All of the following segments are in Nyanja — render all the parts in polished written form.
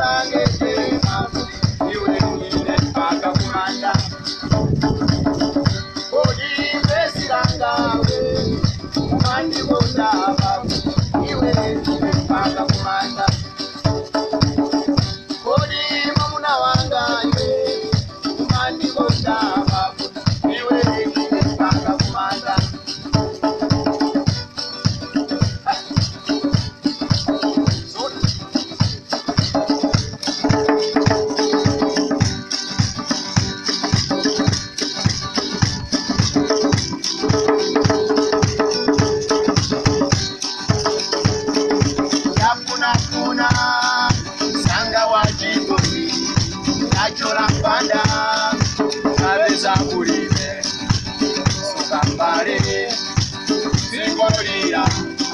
Tisange iwe ndine mpaka kumanda. Kodi mesirangawe umandikonda babu iwe ndine mpaka kumanda. Kodi mwamuna wanga iwe umandikonda babu iwe ndine mpaka kumanda. Funa sanga wa jikoni nachola mpanda kabeza kulime sukambale zingolira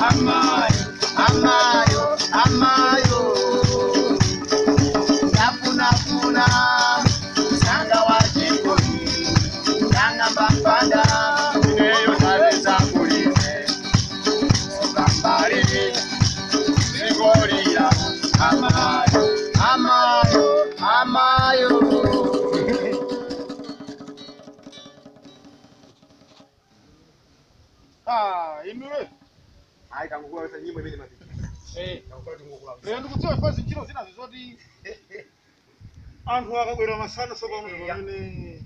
amayo amayo amayo. Ndafuna sanga wa jikoni nangamba mpanda ineyo kabeza kulime sukambale zingolira amayo amayo amayo. Ah, inuwe. Hayi kangukula wesa nyimbo imene mati. Eh. Kangukula tingukula. Lero ndikudziwa fazi ntchito zinazo zoti anthu akabwera masana sopano pamene